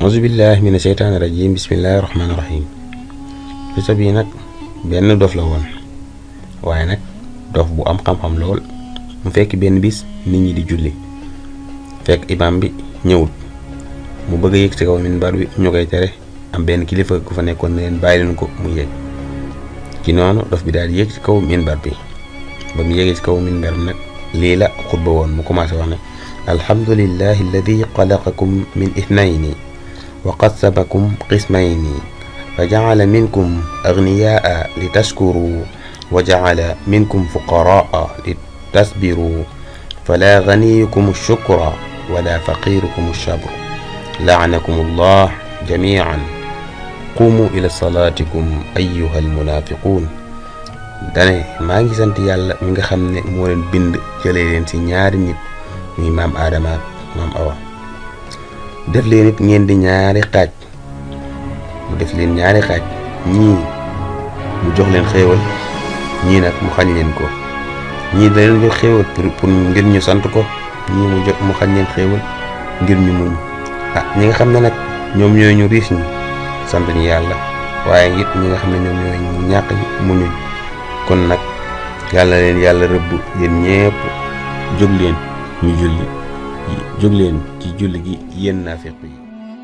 auzu billahi mina sheytaani rajim bismillahi rahmaani rahim. xisa bii nag benn dof la woon, waaye nag dof bu am xam-xam lool. mu fekk benn bis nit ñi di julli, fekk imaam bi ñëwut. mu bëgg a yéeg ci kaw minbar bi, ñu koy tere. am benn kilifa ku fa nekkoon ne leen bàyyi leen ko mu yéeg. ci noonu dof bi daal di yéeg ci kaw minbar bi. ba mu yéegee ci kaw minbar bi nag lii la xutba woon. mu commencé wax ne alhamdulillahi alladi xalaqakum min ithnayni wa qassamakum qismayni fa jacala minkum agniyaa li tashkuru wa jacala minkum fuqaraa li tasbiru fala ganiyukum shukra wala faqirukum shabru laanakum allah jamian qumu ila salatikum ayyuha almunafiqun. dane maa ngi sant yàlla mi nga xam ne moo leen bind jëlee leen ci ñaari nit, muy maam Aadama ak maam Awa. def leen it ngeen di ñaari xaaj. mu def leen ñaari xaaj, ñii mu jox leen xéewal, ñii nag mu xañ leen ko. ñii da leen jox xéewal pour ngir ñu sant ko, ñii mu xañ leen xéewal ngir ñu muñ. ñi nga xam ne nag ñoom ñooy ñu riis ñi sant ñu yàlla, waaye it ñi nga xam ne ñoom ñooy ñu ñàkk ñi muñuñ. kon nag yàlla leen yàlla rëbb yéen ñépp. jóg leen ñu julli, jóg leen ci julli gi yéen naafiq yi.